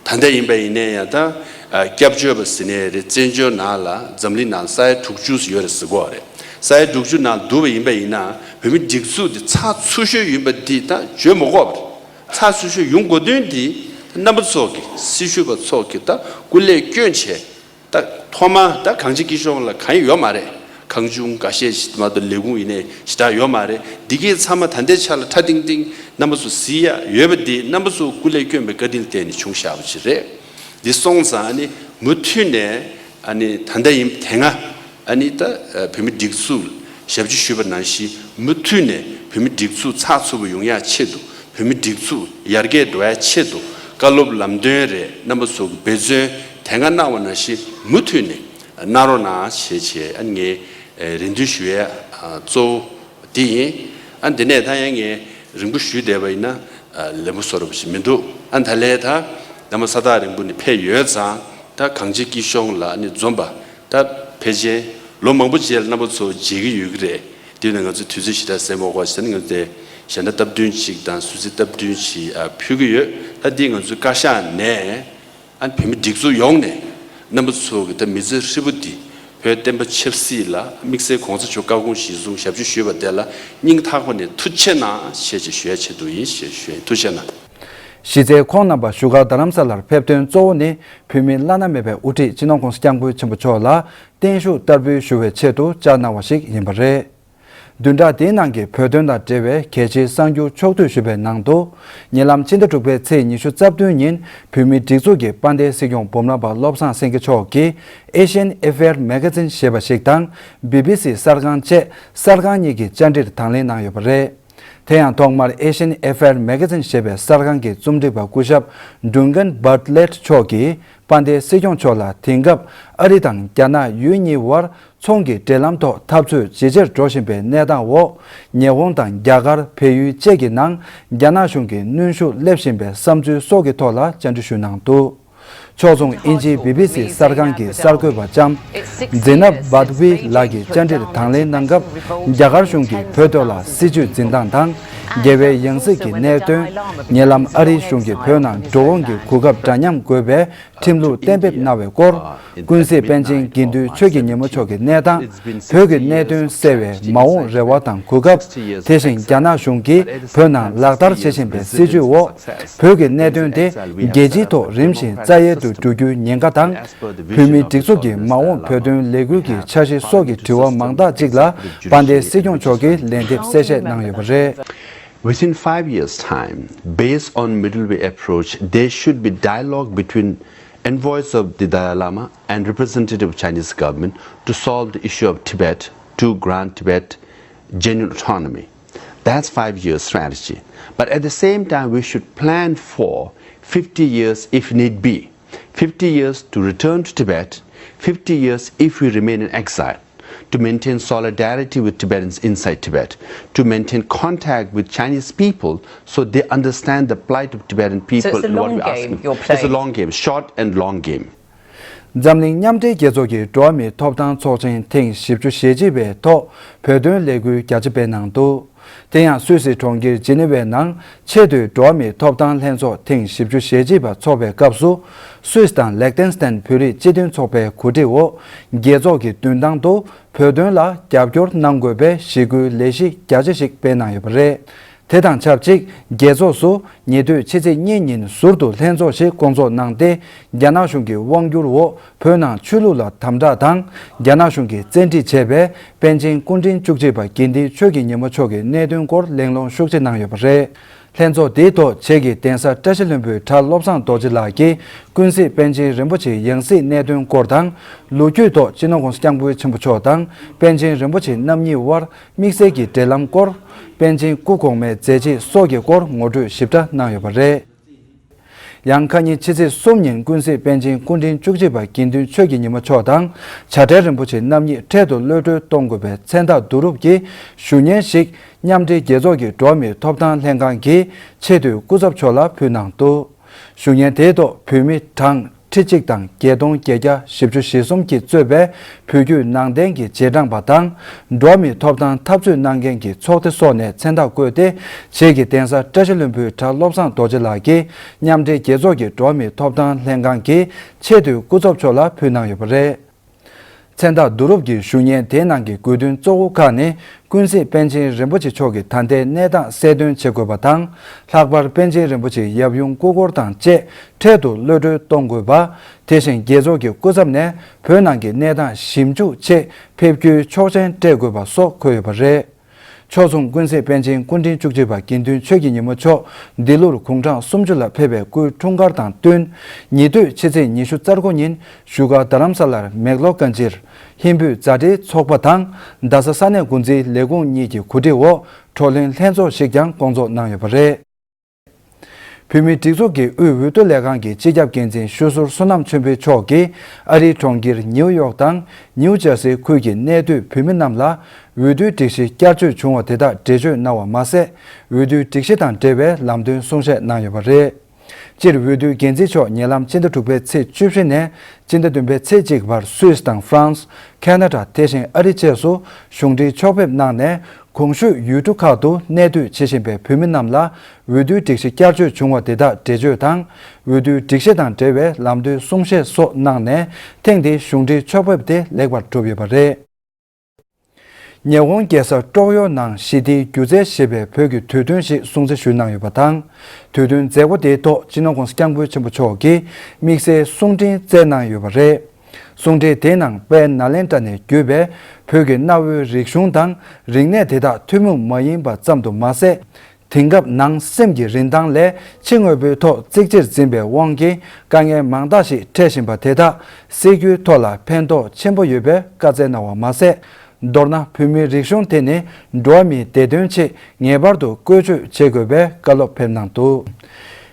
ད་ལྟ་ཡིན་པ་ཡིན་ནའི་ཡང་ད་ཨ་སྐྱབས་བཅོལ་བ་ཟེར་ནའི་རེད། བཙན་བྱོལ་ནང་ལ་འཛམ་གླིང་ནང་ས་ཡ་དྲུག་ཅུ་ཡོད་རེད་ཟེར་གོ་རེད། ས་ཡ་དྲུག་ཅུ་ནང་བསྡུར་བ་ཡིན་པ་ཡིན་ན་བོད་མི་སྒྲིག་འཛུགས་འདི་ཚགས་ཚུད་ཤོས་ཡིན་པ་འདི་ད་བརྗོད་མ་དགོས་པ་རེད། ཚགས་ཚུད་ཤོས་ཡོང་དགོས་དོན་འདི་རྣམ་པ་ཚོ་གི་སྲི་ཞུ་བ་ཚོ་གི་ད་སྐུ་ལས་བསྐྱོན་བྱས། ད་ཐོག་མ་ད་གང་ཅི་སྐྱིད་གཤོངས་ལ་གང་ཡང་ཡོད་མ་རེད། གང་བྱུང་འགའ་ཤས་ཤིག་མ་གཏོགས་ལས་ཁུངས་ཡིན་ནའི་ཞེ་དྲག་ཡོད་མ་རེད། འདི་གའི་ཚང་མ་ད་ལྟའི་ཆ་ལ་ཁྲ་ཏིང་ཏིང་རྣམ་པ་ཚོ་གཟིགས་ཡ་ཡོད་པ་འདི་རྣམ་པ་ཚོ་སྐུ་ལས་བསྐྱོན་པའི་བཀའ་དྲིན་བརྟེན་ནས་བྱུང་བཞག་པ་ཅིག་རེད། འདི་སོང་ཙང་ཨ་ནི་མུ་མཐུད་ནས་ཨ་ནི་ད་ལྟ་ཡིན་དེ་སྔ་ཨ་ནི་ད་བོད་མི་སྒྲིག་འཛུགས་ཞབས་ཕྱི་ཞུས་པ་ནང་བཞིན་མུ་མཐུད་ནས་བོད་མི་སྒྲིག་འཛུགས་ཚགས་ཚུད་པོ་ཡོང་ཡ་ཆེད་དུ། བོད་མི་སྒྲིག་འཛུགས་ཡར་རྒྱས་འགྲོ་ཡ་ཆེད་དུ་བཀའ་སློབ་ལམ་སྟོན་རེད། རྣམ་པ་ཚོ་གི་འབད་བརྩོན་དེ་སྔ་གནང་བ་ནང་བཞིན་མུ་མཐུད་ནས་གནང་རོགས་གནང་ཞེས་བྱས་ཨ་ནི་ངས་རེ་འདུན་ཞུ་ཡ་གཙོ་བོ་འདི་ཡིན། ཨ་འདི་ནས་ད་ཡང་ངས་རིང་པོ་ཞུས་བསྡད་པ་ཡིན་ན་ལན་པོ་བཟོ་འདྲ་པོ་ཞིག་མི་འདུག་ཨ་ད་ལས་ད་ད་མ་ས་ཐག་རིང་པོ་ནས་ཕེབས་ཡོད་ཙང་ད་གང་ཅི་སྐྱིད་གཤོངས་ལ་ཨ་ནི་འཛོམས་པ། ད་ཕལ་ཆེར་ལོ་མང་པོ་རྗེས་ལ་རྣམ་པ་ཚོ་མཇལ་གྱི་ཡོད་ཀྱི་རེད། དེ་ནས་ང་ཚོས་དུས་ཚོད་ཞེ་དྲག་ཟད་མ་དགོས་ཟེར་ནས་ང་ཚོས་གཞས་སྣ་སྟབས་བསྟུན་ཅིག་དང་གསོལ་ཚིགས་སྟབས་བསྟུན་ཅིག་ཨ་ཕུལ་གྱི་ཡོད། ད་འདི་ང་ཚོའི་བཀའ་ཤག་ནས་ཨ་བོད་མི་སྒྲིག་འཛུགས་ཡོངས་ནས་རྣམ་པ་ཚོ་གི་ད་མི་ཚེ་ཧྲིལ་པོ་འདི་བོད་བསྟན་པ་ཆབ་སྲིད་ལ་དམིགས་བསལ་གོང་ས་མཆོག་བཀའ་དགོངས་གཞིར་བཟུང་ཞབས་ཕྱི་ཞུས་པ་དེ་ལ་སྙིང་ཐག་པ་ནས་ཐུགས་རྗེ་གནང་ཞེས་ཞུ་ཡ་ཆེད་དུ་ཡིན་ཞེས་ཞུ་ཡིན། ཐུགས་རྗེ་གནང་། གཞི་རྩའི་ཁོང་རྣམ་པ་བཞུགས་སྒར་རྡ་རམ་ས་ལར་ཕེབས་དོན་གཙོ་བོ་ནི་བོད་མིའི་བླ་ན་མེད་པའི་དབུ་ཁྲིད་སྤྱི་ནོར་༸གོང་ས་༸སྐྱབས་མགོན་ཆེན་པོ་མཆོག་ལ་བརྟན་བཞུགས་བསྟར་འབུལ་ཞུ་བའི་ཆེད་དུ་བཅར་གནང་བ་ཞིག་ཡིན་པ་རེད། བདུན་ཕྲག་འདིའི་ནང་གི་བོད་དོན་དང་འབྲེལ་བའི་གལ་ཆེའི་གསར་འགྱུར་ཕྱོགས་བསྡུས་ཞུས་པའི་ནང་དུ། ཉེ་ལམ་ཕྱི་ཟླ་དྲུག་པའི་ཚེས་ཉི་ཤུ་རྩ་བདུན་ཉིན་བོད་མིའི་སྒྲིག་འཛུགས་ཀྱི་དཔལ་ལྡན་སྲིད་སྐྱོང་འབུམ་རམས་པ་བློ་བཟང་སེང་གེ་མཆོག་གིས་Asian Affair Magazine ཞེས་པ་ཞིག་དང་བི་བི་སི་གསར་ཁང་བཅས་གསར་ཁང་གཉིས་ཀྱི་བཅར་འདྲིར་དང་ལེན་གནང་ཡོད་པ་རེད། དེ་ཡང་ཐོག་མར་Asian Affair Magazine ཞེས་པའི་གསར་ཁང་གི་རྩོམ་སྒྲིག་པ་སྐུ་ཞབས་Duncan Bartlett མཆོག་གིས་དཔལ་ལྡན་སྲིད་སྐྱོང་མཆོག་ལ་དེང་སྐབས་ཨ་རི་དང་རྒྱ་ནག་ཡུལ་གཉིས་བར་ཚོང་གི་འབྲེལ་ལམ་ཐོག་འཐབ་རྩོད་ཇེ་ཆེར་འགྲོ་བཞིན་པའི་གནས་སྟངས་འོག་ཉི་ཧོང་དང་རྒྱ་གར་བལ་ཡུལ་བཅས་ཀྱི་ནང་རྒྱ་ནག་གཞུང་གི་གནོན་ཤུགས་སླེབས་བཞིན་པའི་བསམ་ཚུལ་སོགས་ཀྱི་ཐོག་ལ་བཅར་འདྲི་ཞུས་གནང་འདུག་ཕྱོགས་མཚུངས་དབྱིན་ཇིའི་བི་བི་སི་གསར་ཁང་གི་གསར་འགོད་པ་ལྕམ་Zainab Badawi ལགས་ཀྱིས་བཅར་འདྲིར་དང་ལེན་གནང་སྐབས། རྒྱ་གར་གཞུང་གིས་བོད་ཐོག་ལ་སྲིད་བྱུས་འཛིན་སྟངས་དང་། རྒྱལ་བའི་ཡང་སྲིད་ཀྱི་གནད་དོན། ཉེ་ལམ་ཨ་རིའི་གཞུང་གིས་བོད་ནང་འགྲོ་འོང་གི་གོ་སྐབས་འདྲ་མཉམ་དགོས་པའི་ཁྲིམས་ལུགས་གཏན་འབེབས་གནང་བའི་སྐོར། ཀུན་གཟིགས་པཎ་ཆེན་དགེ་འདུན་ཆོས་ཀྱི་ཉི་མ་མཆོག་གི་གནས་སྟངས། བོད་ཀྱི་གནད་དོན་སེལ་བའི་མ་འོངས་རེ་བ་དང་གོ་སྐབས། དེ་བཞིན་རྒྱ་ནག་གཞུང་གིས་བོད་ནང་ལག་བསྟར་བྱེད་བཞིན་པའི་སྲིད་བྱུས་འོག་བོད་ཀྱི་གནད་དོན་དེ་རྒྱལ་སྤྱིའི་ཐོག་རིམ་བཞིན་རྩ་ཡལ་དུ་འགྲོ་རྒྱུའི་ཉེན་ཁ་དང་། བོད་མིའི་སྒྲིག་འཛུགས་ཀྱི་མ་འོངས་བོད་དོན་ལས་འགུལ་གྱི་འཆར་གཞི་སོགས་ཀྱི་དྲི་བ་མང་དག་ཅིག་ལ་དཔལ་ལྡན་སྲིད་སྐྱོང་མཆོག་གིས་ལན་འདེབས་གསལ་བཤད་གནང་ཡོད་པ་རེད། Within five years' time, based on middle way approach, there should be dialogue between envoys of the Dalai Lama and representative of Chinese government to solve the issue of Tibet, to grant Tibet genuine autonomy. That's five years strategy. But at the same time, we should plan for fifty years if need be. Fifty years to return to Tibet, fifty years if we remain in exile, to maintain solidarity with Tibetans inside Tibet, to maintain contact with Chinese people so they understand the plight of Tibetan people. So it's a long game you're playing. It's a long game, short and long game. འཛམ་གླིང་མཉམ་འབྲེལ་རྒྱལ་ཚོགས་ཀྱི་འགྲོ་བ་མིའི་ཐོབ་ཐང་ཚོགས་ཆེན་ཐེངས་བཞི་བཅུ་ཞེ་གཅིག་པའི་ཐོག་བོད་དོན་ལས་འགུལ་རྒྱ་ཆེ་སྤེལ་གནང་འདུག་དེ་ཡང་སུད་སི་གྲོང་ཁྱེར་ཇི་ནི་ཝའི་ནང་ཆེས་མཐོའི་འགྲོ་བ་མིའི་ཐོབ་ཐང་ལྷན་ཚོགས་ཐེངས་བཞི་བཅུ་ཞེ་གཅིག་པ་འཚོགས་པའི་སྐབས་སུ། སུད་སི་དང་ལེག་ཏེན་སི་ཏན་བོད་རིགས་སྤྱི་མཐུན་ཚོགས་པའི་གོ་སྒྲིག་འོག་རྒྱལ་ཚོགས་ཀྱི་མདུན་ཐང་དུ་བོད་དོན་ལ་རྒྱབ་སྐྱོར་གནང་དགོས་པའི་ཞི་རྒོལ་ལས་གཞི་རྒྱ་ཆེ་ཞིག་སྤེལ་གནང་ཡོད་པ་རེད། དེ་དང་ཆབས་ཅིག་རྒྱལ་ཚོགས་སུ་ཉེ་དུས་ཕྱི་ཚེས་གཉིས་ཉིན་ཟུར་དུ་ལྷན་ཚོགས་ཤིག་བསྐོང་ཚོགས་གནང་སྟེ། རྒྱ་ནག་གཞུང་གི་དབང་བསྒྱུར་འོག་བོད་ནང་ཆོས་ལུགས་ལ་དམ་དྲག་དང་། རྒྱ་ནག་གཞུང་གིས་བཙན་ཁྲིད་བྱས་པའི་པཎ་ཆེན་སྐུ་ཕྲེང་བཅུ་གཅིག་པ་དགེ་འདུན་ཆོས་ཀྱི་ཉི་མ་མཆོག་གི་གནད་དོན་སྐོར་གླེང་སློང་ཤུགས་ཆེ་གནང་ཡོད་པ་རེད། ལྷན་ཚོགས་དེའི་ཐོག་བྱེས་ཀྱི་གདན་ས་བཀྲ་ཤིས་ལྷུན་པོའི་གྲྭ་བློ་བཟང་རྡོ་རྗེ་ལགས་ཀྱིས་ཀུན་གཟིགས་པཎ་ཆེན་རིན་པོ་ཆེའི་ཡང་སྲིད་གནད་དོན་སྐོར་དང་། ལོ་རྒྱུས་ཐོག་སྤྱི་ནོར་༸གོང་ས་༸སྐྱབས་མགོན་ཆེན་པོ་མཆོག་དང་པཎ་ཆེན་རིན་པོ་ཆེ་རྣམ་གཉིས་དབར་དམིགས་བསལ་གྱི་འབྲེལ་ལམ་སྐོར། པཎ་ཆེན་སྐུ་གོང་མའི་མཛད་རྗེས་སོགས་ཀྱི་སྐོར་ངོ་སྤྲོད་ཞིབ་ཕྲ་གནང་ཡོད་པ་རེད། ཡང་ཁ་ཉིན་ཕྱི་ཚེས་གསུམ་ཉིན་ཀུན་གཟིགས་པཎ་ཆེན་སྐུ་ཕྲེང་བཅུ་གཅིག་པ་དགེ་འདུན་ཆོས་ཀྱི་ཉི་མ་མཆོག་དང་བྱ་བྲལ་རིན་པོ་ཆེ་རྣམ་གཉིས་འཕྲལ་དུ་གློད་གྲོལ་གཏོང་དགོས་པའི་མཚན་རྟགས་བསྡུ་རུབ་ཀྱི་ཞུ་སྙན་ཞིག་མཉམ་འབྲེལ་རྒྱལ་ཚོགས་ཀྱི་འགྲོ་བ་མིའི་ཐོབ་ཐང་ལྷན་ཁང་གི་ཆེས་མཐོའི་སྐུ་ཚབ་མཆོག་ལ་ཕུལ་གནང་འདུག་ཞུ་སྙན་དེའི་ཐོག་བོད་མི་གྲངས་ཁྲི་གཅིག་དང་བརྒྱད་སྟོང་བརྒྱད་བརྒྱ་བཞི་བཅུ་ཞེ་གསུམ་གྱིས་གཙོས་པའི་བོད་བརྒྱུད་ནང་བསྟན་གྱི་རྗེས་འབྲང་པ་དང་། འགྲོ་བ་མིའི་ཐོབ་ཐང་འཐབ་རྩོད་གནང་མཁན་གྱི་ཚོགས་སྡེ་སོགས་ནས་མཚན་རྟགས་བཀོད་དེ། བྱེས་ཀྱི་གདན་ས་བཀྲ་ཤིས་ལྷུན་པོའི་གྲྭ་བློ་བཟང་རྡོ་རྗེ་ལགས་ཀྱིས་མཉམ་འབྲེལ་རྒྱལ་ཚོགས་ཀྱི་འགྲོ་བ་མིའི་ཐོབ་ཐང་ལྷན་ཁང་གི་ཆེས་མཐོའི་སྐུ་ཚབ་མཆོག་ལ་ཕུལ་གནང་ཡོད་པ་རེད། མཚན་རྟགས་བསྡུ་རུབ་ཀྱི་ཞུ་སྙན་དེའི་ནང་གི་དགོས་འདུན་གཙོ་བོ་ཁག་ནི། ཀུན་གཟིགས་པཎ་ཆེན་རིན་པོ་ཆེ་མཆོག་གི་ད་ལྟའི་གནས་སྟངས་གསལ་སྟོན་བྱེད་དགོས་པ་དང་། ལྷག་པར་པཎ་ཆེན་རིན་པོ་ཆེའི་ཡབ་ཡུམ་སྐུ་འཁོར་དང་བཅས་འཕྲལ་དུ་གློད་གྲོལ་གཏོང་དགོས་པ། དེ་བཞིན་རྒྱལ་ཚོགས་ཀྱི་སྐུ་ཚབ་ནས་བོད་ནང་གི་གནས་སྟངས་ཞིབ་འཇུག་ཆེད་ཕེབས་རྒྱུའི་ཆོག་མཆན་སྤྲད་དགོས་པ་སོགས་འཁོད་ཡོད་པ་རེད། ཕྱོགས་མཚུངས་ཀུན་གཟིགས་པཎ་ཆེན་སྐུ་ཕྲེང་བཅུ་གཅིག་པ་དགེ་འདུན་ཆོས་ཀྱི་ཉི་མ་མཆོག་འདི་ལོར་དགུང་གྲངས་སུམ་ཅུ་ལ་ཕེབས་པའི་སྐུའི་འཁྲུངས་སྐར་དང་བསྟུན། ཉེ་དུས་ཕྱི་ཚེས་ཉི་ཤུ་རྩ་དགུ་ཉིན་བཞུགས་སྒར་རྡ་རམ་ས་ལར་མེག་ལོར་གང་ཅིར་ཧིན་བོད་མཛའ་འབྲེལ་ཚོགས་པ་དང་རྡ་ས་ས་གནས་འགོ་འཛིན་ལས་ཁུངས་གཉིས་ཀྱི་གོ་སྒྲིག་འོག་བགྲོ་གླེང་ལྷན་ཚོགས་ཤིག་ཀྱང་བསྐོང་ཚོགས་གནང་ཡོད་པ་རེད། བོད་མིའི་སྒྲིག་འཛུགས་ཀྱི་དབུས་འོས་བསྡུ་ལས་ཁང་གི་སྤྱི་ཁྱབ་འགན་འཛིན་ཤོད་ཟུར་བསོད་ནམས་ཆོས་འཕེལ་མཆོག་གིས་ཨ་རིའི་གྲོང་ཁྱེར་ནིའུ་ཡོག་དང་ནིའུ་ཇར་སི་ཁུལ་གྱི་གནས་སྡོད་བོད་མི་རྣམས་ལ་འོས་བསྡུའི་སྒྲིག་གཞི་བསྐྱར་བཅོས་བྱུང་བ་དེ་དག་འགྲེལ་བརྗོད་གནང་བ་མ་ཟད། འོས་བསྡུའི་སྒྲིག་གཞི་དང་འབྲེལ་བའི་ལམ་སྟོན་གསུང་བཤད་གནང་ཡོད་པ་རེད། སྤྱིར་འོས་བསྡུའི་འགན་འཛིན་མཆོག་ཉེ་ལམ་སྤྱི་ཟླ་དྲུག་པའི་ཚེས་བཅུ་བཞི་ནས་སྤྱི་ཟླ་བདུན་པའི་ཚེས་གཅིག་བར་སུད་སི་དང་ཧྥ་རན་སི། ཁ་ན་ཌ། དེ་བཞིན་ཨ་རི་བཅས་སུ་གཞུང་འབྲེལ་ཕྱོགས་ཕེབས་གནང་ནས། གོང་ཞུས་ཡུལ་གྲུ་ཁག་ཏུ་གནས་སྡོད་བྱེད་བཞིན་པའི་བོད་མི་རྣམས་ལ་འོས་བསྡུའི་སྒྲིག་གཞི་བསྐྱར་བཅོས་བྱུང་བ་དེ་དག་འགྲེལ་བརྗོད་དང་། འོས་བསྡུའི་སྒྲིག་གཞི་དང་འབྲེལ་བའི་ལམ་སྟོན་གསུང་བཤད་སོགས་གནང་ནས། ཐེངས་འདིའི་གཞུང་འབྲེལ་ཕྱོགས་ཕེབས་དེ་ལེགས་པར་གྲུབ་ཡོད་པ་རེད། ཉེ་འཁོར་རྒྱལ་ས་ཀྲོག་ཡོ་ནང་ཞི་བདེའི་སྒྱུ་རྩལ་ཞེས་པའི་བོད་ཀྱི་དུས་སྟོན་ཞིག་སྲུང་བརྩི་ཞུས་གནང་ཡོད་པ་དང་། དུས་སྟོན་མཛད་སྒོ་དེའི་ཐོག་སྤྱི་ནོར་༸གོང་ས་༸སྐྱབས་མགོན་ཆེན་པོ་མཆོག་གིས་དམིགས་བསལ་གསུང་འཕྲིན་བསྩལ་གནང་ཡོད་པ་རེད། གསུང་འཕྲིན་དེའི་ནང་དཔལ་ནཱ་ལེནྡྲ་ནས་བརྒྱུད་པའི་བོད་ཀྱི་གནའ་བོའི་རིག་གཞུང་དང་རིག་གནས་དེ་དག་ཐུན་མོང་མ་ཡིན་པ་ཙམ་དུ་མ་ཟད། དེང་སྐབས་ནང་སེམས་ཀྱི་རིན་ཐང་ལས་ཕྱི་དངོས་པོའི་ཐོག་གཙིགས་ཆེར་འཛིན་པའི་དབང་གིས་དཀའ་ངལ་མང་དག་ཞིག་འཕྲད་བཞིན་པ་དེ་དག་སེལ་རྒྱུའི་ཐོག་ལ་ཕན་ཐོགས་ཆེན་པོ་ཡོད་པའི་བཀའ་སྩལ་གནང་བ་མ་ཟད། མདོར་ན་བོད་མིའི་རིག་གཞུང་དེ་ནི་འགྲོ་བ་མིའི་བདེ་དོན་ཆེད་ངེས་པར་དུ་བཀོལ་སྤྱོད་བྱེད་དགོས་པའི་བཀའ་སློབ་ཕེབས་གནང་འདུག་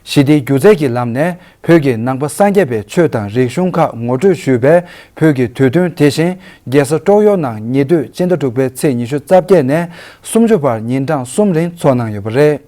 ཞི་བདེའི་སྒྱུ་རྩལ་གྱི་ལམ་ནས་བོད་ཀྱི་ནང་པ་སངས་རྒྱས་པའི་ཆོས་དང་རིག་གཞུང་ཁག་ངོ་སྤྲོད་ཞུས་པའི་བོད་ཀྱི་དུས་སྟོན་དེ་བཞིན་རྒྱལ་ས་ཀྲོག་ཡོ་ནང་ཉེ་དུས་སྤྱི་ཟླ་དྲུག་པའི་ཚེས་ཉི་ཤུ་རྩ་བརྒྱད་ནས་སུམ་ཅུ་བར་ཉིན་གྲངས་གསུམ་རིང་འཚོགས་གནང་ཡོད་པ་རེད།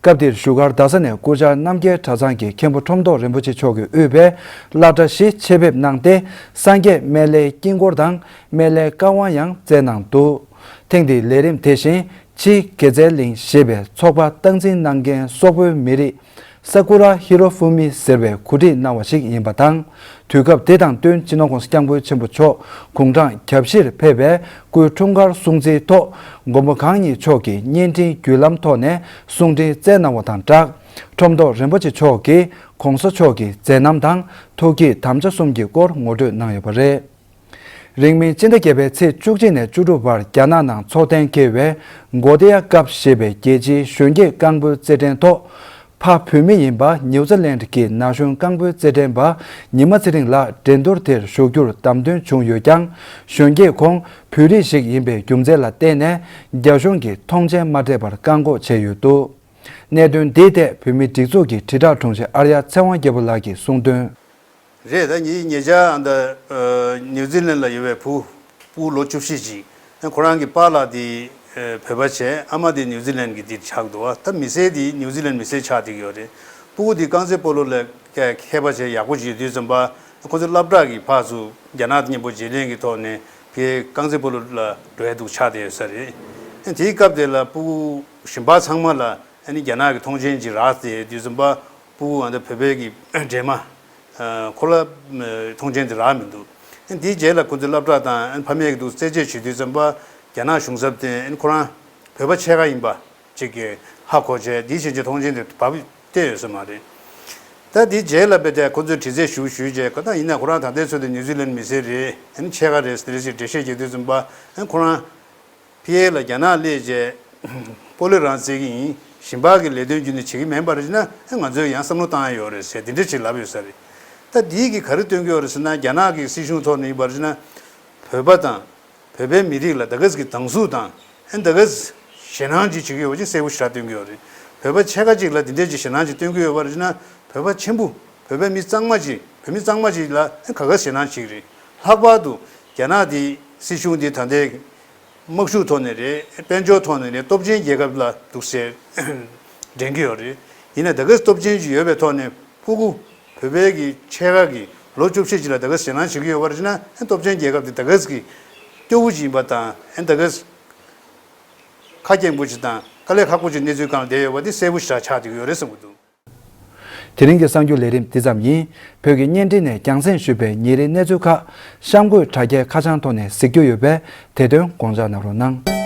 སྐབས་དེར་བཞུགས་སྒར་རྡ་ས་ནས་གུར་ཆག་རྣམ་རྒྱལ་གྲྭ་ཚང་གི་མཁན་པོ་ཁྲོམ་ཐོག་རིན་པོ་ཆེ་མཆོག་གིས་དབུས་པའི་བླ་གྲྭ་བཞི་ཆེད་ཕེབས་གནང་སྟེ། སངས་རྒྱས་སྨན་བླའི་དཀྱིལ་འཁོར་དང་སྨན་བླའི་བཀའ་དབང་ཡང་སྩལ་གནང་འདུག་ཐེངས་འདིའི་ལས་རིམ་དེ་བཞིན་ཕྱིའི་དགེ་རྩའི་གླིང་ཞེས་པའི་ཚོགས་པ་སྟངས་འཛིན་གནང་མཁན་སོག་པོའི་མི་རིགས་ས་ཀུ་ར་ཧི་རོ་ཧྥུ་མི་ཟེར་བས་གོ་སྒྲིག་གནང་བ་ཞིག་ཡིན་པ་དང་། དུས་སྐབས་དེ་དང་བསྟུན་སྤྱི་ནོར་༸གོང་ས་༸སྐྱབས་མགོན་ཆེན་པོ་མཆོག་དགུང་གྲངས་གྱ་བཞིར་ཕེབས་པའི་སྐུའི་འཁྲུངས་སྐར་སྲུང་བརྩིའི་ཐོག་མགོན་པོ་གང་ཉིད་མཆོག་གི་བརྙན་འཕྲིན་བརྒྱུད་ལམ་ཐོག་ནས་གསུང་འཕྲིན་བསྩལ་གནང་བ་དང་སྦྲགས། ཁྲོམ་ཐོག་རིན་པོ་ཆེ་མཆོག་གིས་༸གོང་ས་མཆོག་གི་མཛད་རྣམ་དང་ཐུགས་བསྐྱེད་དམ་བཅའ་གསུམ་གྱི་སྐོར་ངོ་སྤྲོད་གནང་ཡོད་པ་རེད། རིང་མིན་སྤྱི་ཟླ་བརྒྱད་པའི་ཚེས་བཅུ་གཅིག་ནས་བཅུ་དྲུག་བར་རྒྱ་ནག་ནང་འཚོགས་གཏན་འཁེལ་བའི་གོ་ཏི་ཡ་ཀབ་ཞེས་པའི་རྒྱལ་སྤྱིའི་གཞོན་སྐྱེས་རྐང་སྤོལ་རྩེད་འགྲན་ཐོག་ཕ་བོད་མི་ཡིན་པ་ནིའུ་ཛི་ལན་གྱི་ན་གཞོན་རྐང་སྤོལ་རྩེད་འགྲན་པ་ཉི་མ་ཚེ་རིང་ལགས་འགྲན་བསྡུར་དེར་ཞུགས་རྒྱུར་བདམས་ཐོན་བྱུང་ཡོད་ཀྱང་། གཞོན་སྐྱེས་ཁོང་བོད་རིགས་ཤིག་ཡིན་པའི་རྒྱུ་མཚན་ལ་བརྟེན་ནས་རྒྱ་གཞུང་གིས་མཐོང་མཆན་མ་སྤྲད་པར་བཀག་འགོག་བྱས་ཡོད་འདུག་གནད་དོན་འདིའི་ཐད་བོད་མིའི་སྒྲིག་འཛུགས་ཀྱི་དྲིལ་བསྒྲགས་དྲུང་ཆེ་ཨར་ཡ་ཚེ་དབང་རྒྱལ་པོ་ལགས་ཀྱིས་གསུངས་དོན། རེད། ད་ངེད་ཉེ་ཆར་ཨ་ད་ཨ་ནིའུ་ཛི་ལན་ལ་ཡོད་པའི་བུ་སྤུ་གུ་ལོ་བཅུ་བཞི་ཅིག་ཁོ་རང་གི་པཱ་ལགས་དེ་ཨ་བོད་པ་བྱས། ཨ་མ་དེ་ནིའུ་ཛི་ལན་གྱི་དེ་ཆགས་འདུག་ད་མི་སེར་དེ་ནིའུ་ཛི་ལན་མི་སེར་ཆགས་བསྡད་ཀྱི་ཡོད་རེད། སྤུ་གུ་དེ་རྐང་རྩེད་སྤོ་ལོ་ལ་མཁས་པ་བྱས་ཡག་པོ་ཅིག་ཡོད་དུས་ཙམ་པ། ཁོ་ཚོ་སློབ་གྲྭ་གི་ཕར་ཚུར་རྒྱ་ནག་མཉམ་པོ་བརྗེ་ལེན་གྱི་ཐོག་ནས་ཕའི་རྐང་རྩེད་སྤོ་ལོ་ལ་འགྲོ་ཡ་འདུག་ཆགས་བསྡད་ཡོད་ས་རེད། དེའི་སྐབས་དེ་ལ་སྤུ་གུ་གཞན་པ་ཚང་མ་ལ་ཨ་ནི་རྒྱ་ནག་གི་ཐོངས་མཆན་ཅིག་རག་སྟེ་དུས་ཙམ་པ་སྤུ་གུ་ཨ་ད་བོད་པའི་གི་འདྲེས་མ་ཁོ་ལ་ཐོངས་མཆན་དེ་རག་མི་འདུག་དེའི་རྗེས་ལ་ཁོ་ཚོས་སློབ་གྲྭ་དང་ཕ་མས་ཀྱི་འདུག་རྩད་གཅོད་བྱེད་དུས་ཙམ་པ་རྒྱ་ནག་གཞུང་ཚབ་དེ་ཁོ་རང་བོད་པ་ཕྱེད་ཀ་ཡིན་པ་ཅིག་གི་ཧ་གོ་བྱས་དེའི་ཕྱིན་ཆད་ཐོངས་མཆན་དེ་བབས་བསྡད་ཡོད་ས་མ་རེད། ད་དེའི་རྗེས་ལ་བས་ཏེ་ཁོ་ཚོས་དྲི་རྩད་ཞུ་ཞུས་རྗེས་ཁོ་ད་ཡིན་ན་ཁོ་རང་ད་ལྟའི་ཚོད་དུ་ནིའུ་ཛི་ལན་མི་སེར་རེད། ཕྱེད་ཀ་རེད་ཟེར་ཞེས་འགྲེལ་བཤད་བྱེད་དུས་ཙམ་པ་ཁོ་རང་ཕ་གི་ལ་རྒྱ་ནག་སླེབས་རྗེས་སྤོ་ལོ་རང་རྩེད་ཀྱི་ཡིན། གཞན་པ་གི་ལས་དོན་རྒྱུན་ནས་བྱེད་ཀྱི་མེད་པར་བྱས་ན་ང་ཚོས་ཡང་བསམ་བློ་བཏང་ཡ་ཡོད་རེད་ཟེར་འདི་འདྲ་ཅིག་ལབ་ཡོད་ས་རེད། ད་འདིའི་གི་ག་རེ་སྟོན་གྱི་ཡོད་རེད་ཟེར་ན་རྒྱ་ནག་གི་སྲིད་གཞུང་ཐོག་ནས་ཡིན་པར་བྱས་ན་བོད་པ་དང་། བོད་པའི་མི་རིགས་ལ་ད་ག་ཟེ་གི་སྡང་ཟུག་དང་ཨེ་ད་ག་ཟེ་ཞེད་སྣང་ཅིག་བྱེད་ཀྱི་ཡོད་པ་ཅིག་གསལ་པོ་ཞེ་དྲག་སྟོན་གྱི་ཡོད་རེད། བོད་པ་ཕྱེད་ཀ་ཅིག་ལ་འདི་འདྲས་ཅིག་ཞེད་སྣང་ཅིག་སྟོན་གྱི་ཡོད་པར་བྱས་ན་བོད་པ་ཆེན་པོ་བོད་པའི་མི་གཙང་མ་ཅིག་བོད་མི་གཙང་མ་ཅིག་ལ་ཨེ་ག་ག་ཟེ་ཞེད་སྣང་བྱེད་ཀྱི་རེད། ལྷག་པར་དུ་རྒྱ་ནག་འདི་སྲིད་གཞུང་འདི་ད་ལྟའི་དམག་ཤུགས་ཐོག་ནས་རེད། དཔལ་འབྱོར་ཐོག་ནས་རེད། སྟོབས་ཆེན་རྒྱལ་ཁབ་ལ་འདུག་སེ་འགྲན་གྱི་ཡོད་རེད། ཡིན་ན་ད་ག་ཟེ་སྟོབས་ཆེན་ཅིག་ཡོད་པའི་ཐོག་ནས་སྤུ་གུ་བོད་པའི་གི་ཕྱེད་ཀ་གི་ལོ་བཅུ་བཞི་ཅིག་ལ་ད་ག་ཟེ་ཞེད་སྣང་བྱེད་ཀྱི་ཡོད་པར་བྱས་ན་ཨེ་སྟོབས་ཆེན་རྒྱལ་ཁབ་འདི་ད་ག་ཟེ་གི་སྐྱོ་བོ་ཅིག་ཡིན་པ་དང་ཨེ་ད་ག་ཟེ་ཁ་སྐྱེངས་པོ་ཅིག་དང་དཀའ་ལས་ཁག་པོ་ཅིག་གནས་ཚུལ་སྒང་ལ་བསྡད་ཡོད་པ་འདི་གསལ་པོ་ཞེ་དྲག་ཆགས་བསྡད་ཀྱི་ཡོད་རེད་བསམ་གྱི་འདུག་དེ་རིང་གི་གསར་འགྱུར་ལས་རིམ་འདི་ཙམ་ཡིན། བོད་ཀྱི་བརྙན་འཕྲིན་ནས་རྒྱང་སྲིང་ཞུས་པའི་ཉིན་རེའི་གནས་ཚུལ་ཁག་གཤམ་འཁོད་དྲ་རྒྱའི་ཁ་བྱང་ཐོག་ནས་གཟིགས་རྒྱུ་ཡོད་པས་དེ་དོན་དགོངས་འཇགས་གནང་རོགས་གནང་།